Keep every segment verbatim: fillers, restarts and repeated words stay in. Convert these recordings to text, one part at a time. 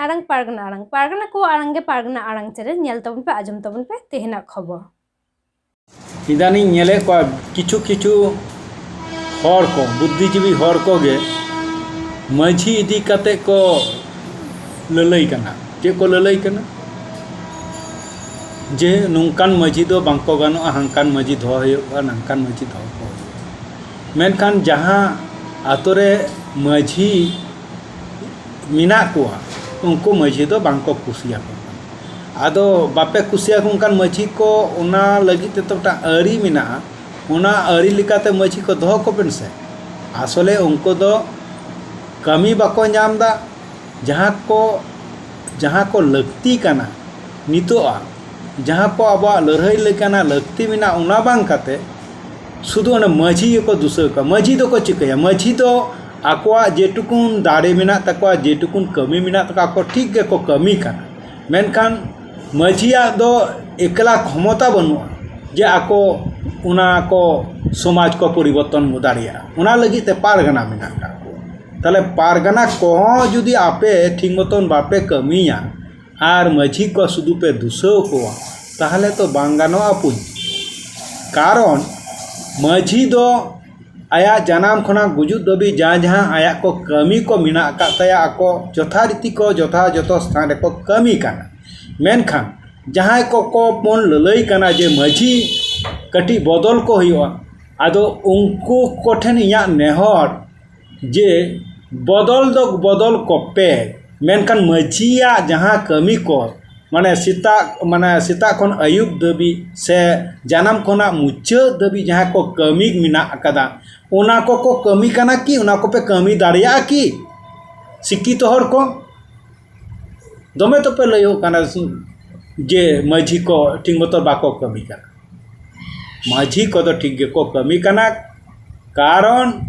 ᱟᱲᱟᱝ ᱯᱟᱨᱜᱟᱱᱟ ᱟᱲᱟᱝ, ᱯᱟᱨᱜᱟᱱᱟ ᱠᱚᱣᱟᱜ ᱟᱲᱟᱝ ᱜᱮ ᱯᱟᱨᱜᱟᱱᱟ ᱟᱲᱟᱝ ᱪᱮᱱᱮᱞ᱾ ᱧᱮᱞ ᱛᱟᱵᱚᱱ ᱯᱮ, ᱟᱸᱡᱚᱢ ᱛᱟᱵᱚᱱ ᱯᱮ ᱛᱮᱦᱮᱧᱟᱜ ᱠᱷᱚᱵᱚᱨ᱾ ᱤᱫᱟᱱᱤᱧ ᱧᱮᱞᱮᱫ ᱠᱚᱣᱟ ᱠᱤᱪᱷᱩ ᱠᱤᱪᱷᱩ ᱦᱚᱲ ᱠᱚ, ᱵᱩᱫᱽᱫᱷᱤᱡᱤᱵᱤ ᱦᱚᱲ ᱠᱚᱜᱮ ᱢᱟᱹᱡᱷᱤ ᱤᱫᱤ ᱠᱟᱛᱮ ᱠᱚ ᱞᱟᱹᱞᱟᱹᱭ ᱠᱟᱱᱟ᱾ ᱪᱮᱫ ᱠᱚ ᱞᱟᱹᱞᱟᱹᱭ ᱠᱟᱱᱟ? ᱡᱮ ᱱᱚᱝᱠᱟᱱ ᱢᱟᱹᱡᱷᱤ ᱫᱚ ᱵᱟᱝ ᱠᱚ ᱜᱟᱱᱚᱜᱼᱟ, ᱦᱟᱝᱠᱟᱱ ᱢᱟᱹᱡᱷᱤ ᱫᱚᱦᱚ ᱦᱩᱭᱩᱜᱼᱟ, ᱱᱟᱝᱠᱟᱱ ᱢᱟᱹᱡᱷᱤ ᱫᱚᱦᱚ ᱠᱚ ᱦᱩᱭᱩᱜᱼᱟ᱾ ᱢᱮᱱᱠᱷᱟᱱ ᱡᱟᱦᱟᱸ ᱟᱛᱳ ᱨᱮ ᱢᱟᱹᱡᱷᱤ ᱢᱮᱱᱟᱜ ᱠᱚᱣᱟ, ᱩᱱᱠᱩ ᱢᱟᱹᱡᱷᱤ ᱫᱚ ᱵᱟᱝ ᱠᱚ ᱠᱩᱥᱤᱭᱟᱠᱚ ᱠᱟᱱᱟ᱾ ᱟᱫᱚ ᱵᱟᱯᱮ ᱠᱩᱥᱤᱭᱟᱠᱚ ᱠᱷᱟᱱ ᱢᱟᱹᱡᱷᱤ ᱠᱚ, ᱚᱱᱟ ᱞᱟᱹᱜᱤᱫ ᱛᱮᱫᱚ ᱢᱤᱫᱴᱟᱝ ᱟᱹᱨᱤ ᱢᱮᱱᱟᱜᱼᱟ, ᱚᱱᱟ ᱟᱹᱨᱤ ᱞᱮᱠᱟᱛᱮ ᱢᱟᱹᱡᱷᱤ ᱠᱚ ᱫᱚᱦᱚ ᱠᱚᱵᱮᱱ ᱥᱮ᱾ ᱟᱥᱚᱞᱮ ᱩᱱᱠᱩ ᱫᱚ ᱠᱟᱹᱢᱤ ᱵᱟᱠᱚ ᱧᱟᱢ ᱮᱫᱟ, ᱡᱟᱦᱟᱸ ᱠᱚ, ᱡᱟᱦᱟᱸ ᱠᱚ ᱞᱟᱹᱠᱛᱤ ᱠᱟᱱᱟ ᱱᱤᱛᱚᱜᱼᱟ, ᱡᱟᱦᱟᱸ ᱠᱚ ᱟᱵᱚᱣᱟᱜ ᱞᱟᱹᱲᱦᱟᱹᱭ ᱞᱮᱠᱟᱱᱟᱜ ᱞᱟᱹᱠᱛᱤ ᱢᱮᱱᱟᱜᱼᱟ, ᱚᱱᱟ ᱵᱟᱝ ᱠᱟᱛᱮ ᱥᱩᱫᱷᱩ ᱚᱱᱮ ᱢᱟᱹᱡᱷᱤ ᱜᱮᱠᱚ ᱫᱩᱥᱟᱹᱣ ᱠᱚᱣᱟ᱾ ᱢᱟᱹᱡᱷᱤ ᱫᱚᱠᱚ ᱪᱤᱠᱟᱹᱭᱟ? ᱢᱟᱹᱡᱷᱤ ᱫᱚ ᱟᱠᱚᱣᱟᱜ ᱡᱮᱴᱩᱠᱩᱱ ᱫᱟᱲᱮ ᱢᱮᱱᱟᱜ ᱛᱟᱠᱚᱣᱟ, ᱡᱮᱴᱩᱠᱩᱱ ᱠᱟᱹᱢᱤ ᱢᱮᱱᱟᱜ ᱛᱟᱠᱚᱣᱟ, ᱟᱠᱚ ᱴᱷᱤᱠ ᱜᱮᱠᱚ ᱠᱟᱹᱢᱤ ᱠᱟᱱᱟ᱾ ᱢᱮᱱᱠᱷᱟᱱ ᱢᱟᱹᱡᱷᱤᱭᱟᱜ ᱫᱚ ᱮᱠᱞᱟ ᱠᱷᱚᱢᱚᱛᱟ ᱵᱟᱹᱱᱩᱜᱼᱟ ᱡᱮ ᱟᱠᱚ ᱚᱱᱟ ᱠᱚ ᱥᱚᱢᱟᱡᱽ ᱠᱚ ᱯᱚᱨᱤᱵᱚᱨᱛᱚᱱ ᱫᱟᱲᱮᱭᱟᱜᱼᱟ᱾ ᱚᱱᱟ ᱞᱟᱹᱜᱤᱫ ᱛᱮ ᱯᱟᱨᱜᱟᱱᱟ ᱢᱮᱱᱟᱜ ᱟᱠᱟᱫ ᱠᱚᱣᱟ᱾ ᱛᱟᱦᱚᱞᱮ ᱯᱟᱨᱜᱟᱱᱟ ᱠᱚᱦᱚᱸ ᱡᱩᱫᱤ ᱟᱯᱮ ᱴᱷᱤᱠ ᱢᱚᱛᱚᱱ ᱵᱟᱯᱮ ᱠᱟᱹᱢᱤᱭᱟ ᱟᱨ ᱢᱟᱹᱡᱷᱤ ᱠᱚ ᱥᱩᱫᱷᱩ ᱯᱮ ᱫᱩᱥᱟᱹᱣ ᱠᱚᱣᱟ, ᱛᱟᱦᱚᱞᱮ ᱛᱚ ᱵᱟᱝ ᱜᱟᱱᱚᱜᱼᱟ ᱯᱩᱧ᱾ ᱠᱟᱨᱚᱱ ᱢᱟᱹᱡᱷᱤ ᱫᱚ ᱟᱭᱟᱜ ᱡᱟᱱᱟᱢ ᱠᱷᱚᱱᱟᱜ ᱜᱩᱡᱩᱜ ᱫᱷᱟᱹᱵᱤᱡ ᱡᱟᱦᱟᱸ ᱡᱟᱦᱟᱸ ᱟᱭᱟᱜ ᱠᱚ ᱠᱟᱹᱢᱤ ᱠᱚ ᱢᱮᱱᱟᱜ ᱟᱠᱟᱫ ᱛᱟᱭᱟ, ᱟᱠᱚ ᱡᱚᱛᱷᱟᱨᱤᱛᱤ ᱠᱚ ᱡᱚᱛᱷᱟ ᱡᱚᱛᱚ ᱥᱛᱷᱟᱱ ᱨᱮᱠᱚ ᱠᱟᱹᱢᱤ ᱠᱟᱱᱟ᱾ ᱢᱮᱱᱠᱷᱟᱱ ᱡᱟᱦᱟᱸᱭ ᱠᱚᱠᱚ ᱵᱚᱱ ᱞᱟᱹᱞᱟᱹᱭ ᱠᱟᱱᱟ ᱡᱮ ᱢᱟᱹᱡᱷᱤ ᱠᱟᱹᱴᱤᱡ ᱵᱚᱫᱚᱞ ᱠᱚ ᱦᱩᱭᱩᱜᱼᱟ, ᱟᱫᱚ ᱩᱱᱠᱩ ᱠᱚᱴᱷᱮᱱ ᱤᱧᱟᱹᱜ ᱱᱮᱦᱚᱨ ᱡᱮ ᱵᱚᱫᱚᱞ ᱫᱚ ᱵᱚᱫᱚᱞ ᱠᱚᱯᱮ, ᱢᱮᱱᱠᱷᱟᱱ ᱢᱟᱹᱡᱷᱤᱭᱟᱜ ᱡᱟᱦᱟᱸ ᱠᱟᱹᱢᱤ ᱠᱚ, ᱢᱟᱱᱮ ᱥᱮᱛᱟᱜ, ᱢᱟᱱᱮ ᱥᱮᱛᱟᱜ ᱠᱷᱚᱱ ᱟᱹᱭᱩᱵ ᱫᱷᱟᱹᱵᱤᱡ ᱥᱮ ᱡᱟᱱᱟᱢ ᱠᱷᱚᱱᱟᱜ ᱢᱩᱪᱟᱹᱫ ᱫᱷᱟᱹᱵᱤᱡ ᱡᱟᱦᱟᱸ ᱠᱚ ᱠᱟᱹᱢᱤ ᱢᱮᱱᱟᱜ ᱟᱠᱟᱫᱟ, ᱚᱱᱟ ᱠᱚᱠᱚ ᱠᱟᱹᱢᱤ ᱠᱟᱱᱟ ᱠᱤ? ᱚᱱᱟ ᱠᱚᱯᱮ ᱠᱟᱹᱢᱤ ᱫᱟᱲᱮᱭᱟᱜᱼᱟ ᱠᱤ? ᱥᱤᱠᱠᱷᱤᱛᱚ ᱦᱚᱲ ᱠᱚ ᱫᱚᱢᱮ ᱛᱚᱯᱮ ᱞᱟᱹᱭᱚᱜ ᱠᱟᱱᱟ ᱡᱮ ᱢᱟᱹᱡᱷᱤ ᱠᱚ ᱴᱷᱤᱠ ᱢᱚᱛᱚ ᱵᱟᱠᱚ ᱠᱟᱹᱢᱤ ᱠᱟᱱᱟ᱾ ᱢᱟᱹᱡᱷᱤ ᱠᱚᱫᱚ ᱴᱷᱤᱠ ᱜᱮᱠᱚ ᱠᱟᱹᱢᱤ ᱠᱟᱱᱟ, ᱠᱟᱨᱚᱱ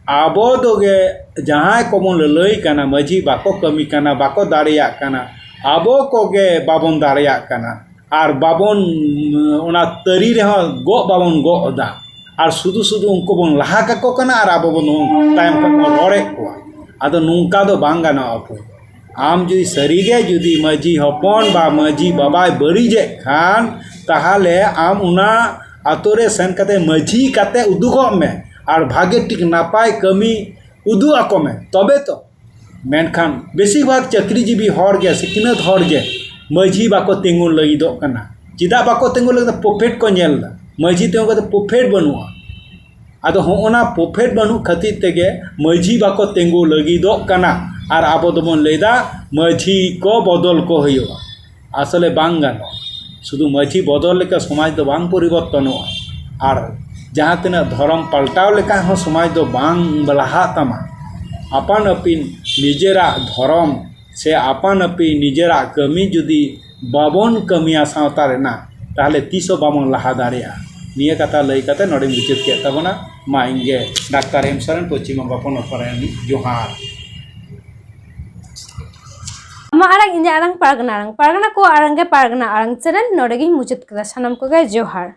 ᱟᱵᱚ ᱫᱚᱜᱮ ᱡᱟᱦᱟᱸᱭ ᱠᱚᱵᱚᱱ ᱞᱟᱹᱞᱟᱹᱭ ᱠᱟᱱᱟ, ᱢᱟᱹᱡᱷᱤ ᱵᱟᱠᱚ ᱠᱟᱹᱢᱤ ᱠᱟᱱᱟ, ᱵᱟᱠᱚ ᱫᱟᱲᱮᱭᱟᱜ ᱠᱟᱱᱟ, ᱟᱵᱚ ᱠᱚᱜᱮ ᱵᱟᱵᱚᱱ ᱫᱟᱲᱮᱭᱟᱜ ᱠᱟᱱᱟ᱾ ᱟᱨ ᱵᱟᱵᱚᱱ, ᱚᱱᱟ ᱛᱟᱹᱨᱤ ᱨᱮᱦᱚᱸ ᱜᱚᱜ ᱵᱟᱵᱚᱱ ᱜᱚᱜ ᱮᱫᱟ᱾ ᱟᱨ ᱥᱩᱫᱷᱩ ᱥᱩᱫᱷᱩ ᱩᱱᱠᱩ ᱵᱚᱱ ᱞᱟᱦᱟ ᱠᱟᱠᱚ ᱠᱟᱱᱟ ᱟᱨ ᱟᱵᱚ ᱵᱚᱱ ᱛᱟᱭᱚᱢ ᱠᱷᱚᱱ ᱵᱚᱱ ᱨᱚᱲᱮᱫ ᱠᱚᱣᱟ᱾ ᱟᱫᱚ ᱱᱚᱝᱠᱟ ᱫᱚ ᱵᱟᱝ ᱜᱟᱱᱚᱜᱼᱟ ᱚᱠᱚᱭ᱾ ᱟᱢ ᱡᱩᱫᱤ ᱥᱟᱹᱨᱤᱜᱮ ᱡᱩᱫᱤ ᱢᱟᱹᱡᱷᱤ ᱦᱚᱯᱚᱱ ᱵᱟ ᱢᱟᱹᱡᱷᱤ ᱵᱟᱵᱟᱭ ᱵᱟᱹᱲᱤᱡᱮᱫ ᱠᱷᱟᱱ, ᱛᱟᱦᱚᱞᱮ ᱟᱢ ᱚᱱᱟ ᱟᱛᱳ ᱨᱮ ᱥᱮᱱ ᱠᱟᱛᱮ ᱢᱟᱹᱡᱷᱤ ᱠᱟᱛᱮ ᱩᱫᱩᱜᱚᱜ ᱢᱮ ᱟᱨ ᱵᱷᱟᱜᱮ ᱴᱷᱤᱠ ᱱᱟᱯᱟᱭ ᱠᱟᱹᱢᱤ ᱩᱫᱩᱜ ᱟᱠᱚ ᱢᱮ, ᱛᱚᱵᱮ ᱛᱚ᱾ ᱢᱮᱱᱠᱷᱟᱱ ᱵᱮᱥᱤᱨ ᱵᱷᱟᱜᱽ ᱪᱟᱹᱠᱨᱤᱡᱤᱵᱤ ᱦᱚᱲ ᱜᱮ, ᱥᱤᱠᱷᱱᱟᱹᱛ ᱦᱚᱲ ᱜᱮ ᱢᱟᱹᱡᱷᱤ ᱵᱟᱠᱚ ᱛᱤᱸᱜᱩ ᱞᱟᱹᱜᱤᱫᱚᱜ ᱠᱟᱱᱟ᱾ ᱪᱮᱫᱟᱜ ᱵᱟᱠᱚ ᱛᱤᱸᱜᱩ ᱞᱟᱹᱜᱤᱫᱚᱜ? ᱯᱨᱚᱯᱷᱤᱴ ᱠᱚ ᱧᱮᱞ ᱮᱫᱟ᱾ ᱢᱟᱹᱡᱷᱤ ᱛᱤᱸᱜᱩ ᱠᱟᱛᱮ ᱯᱨᱚᱯᱷᱤᱴ ᱵᱟᱹᱱᱩᱜᱼᱟ᱾ ᱟᱫᱚ ᱦᱚᱸᱜᱼᱚ ᱱᱟ ᱯᱨᱚᱯᱷᱤᱴ ᱵᱟᱹᱱᱩᱜ ᱠᱷᱟᱹᱛᱤᱨ ᱛᱮᱜᱮ ᱢᱟᱹᱡᱷᱤ ᱵᱟᱠᱚ ᱛᱤᱸᱜᱩ ᱞᱟᱹᱜᱤᱫᱚᱜ ᱠᱟᱱᱟ᱾ ᱟᱨ ᱟᱵᱚ ᱫᱚᱵᱚᱱ ᱞᱟᱹᱭᱫᱟ ᱢᱟᱹᱡᱷᱤ ᱠᱚ ᱵᱚᱫᱚᱞ ᱠᱚ ᱦᱩᱭᱩᱜᱼᱟ᱾ ᱟᱥᱚᱞᱮ ᱵᱟᱝ ᱜᱟᱱᱚᱜᱼᱟ᱾ ᱥᱩᱫᱷᱩ ᱢᱟᱹᱡᱷᱤ ᱵᱚᱫᱚᱞ ᱞᱮᱠᱟ ᱥᱚᱢᱟᱡᱽ ᱫᱚ ᱵᱟᱝ ᱯᱚᱨᱤᱵᱚᱨᱛᱚᱱᱚᱜᱼᱟ᱾ ᱟᱨ ᱡᱟᱦᱟᱸ ᱛᱤᱱᱟᱹᱜ ᱫᱷᱚᱨᱚᱢ ᱯᱟᱞᱴᱟᱣ ᱞᱮᱠᱟ ᱦᱚᱸ ᱥᱚᱢᱟᱡᱽ ᱫᱚ ᱵᱟᱝ ᱞᱟᱦᱟᱜ ᱛᱟᱢᱟ᱾ ᱟᱯᱟᱱ ᱟᱹᱯᱤᱱ ᱱᱤᱡᱮᱨᱟᱜ ᱫᱷᱚᱨᱚᱢ ᱥᱮ ᱟᱯᱟᱱ ᱟᱹᱯᱤᱱ ᱱᱤᱡᱮᱨᱟᱜ ᱠᱟᱹᱢᱤ ᱡᱩᱫᱤ ᱵᱟᱵᱚᱱ ᱠᱟᱹᱢᱤᱭᱟ ᱥᱟᱶᱛᱟ ᱨᱮᱱᱟᱜ, ᱛᱟᱦᱚᱞᱮ ᱛᱤᱥ ᱦᱚᱸ ᱵᱟᱵᱚᱱ ᱞᱟᱦᱟ ᱫᱟᱲᱮᱭᱟᱜᱼᱟ᱾ ᱱᱤᱭᱟᱹ ᱠᱟᱛᱷᱟ ᱞᱟᱹᱭ ᱠᱟᱛᱮ ᱱᱚᱰᱮᱧ ᱢᱩᱪᱟᱹᱫ ᱠᱮᱫ ᱛᱟᱵᱚᱱᱟ᱾ ᱢᱟ ᱤᱧ ᱜᱮ ᱰᱟᱠᱛᱟᱨ ᱮᱢ ᱥᱚᱨᱮᱱ, ᱯᱚᱪᱷᱤᱢ ᱵᱚᱝᱜᱚ ᱯᱚᱱᱚᱛ ᱠᱷᱚᱱ ᱨᱤᱱᱤᱡ᱾ ᱡᱚᱦᱟᱨ᱾ ᱟᱢᱟᱜ ᱟᱲᱟᱝ, ᱤᱧᱟᱹᱜ ᱟᱲᱟᱝ, ᱯᱟᱨᱜᱟᱱᱟ ᱟᱲᱟᱝ, ᱯᱟᱨᱜᱟᱱᱟ ᱠᱚ ᱟᱲᱟᱝ ᱜᱮ ᱯᱟᱨᱜᱟᱱᱟ ᱟᱲᱟᱝ ᱪᱮᱱᱮᱞ᱾ ᱱᱚᱰᱮ ᱜᱤᱧ ᱢᱩᱪᱟᱹᱫ ᱠᱮᱫᱟ᱾ ᱥᱟᱱᱟᱢ ᱠᱚᱜᱮ ᱡᱚᱦᱟᱨ᱾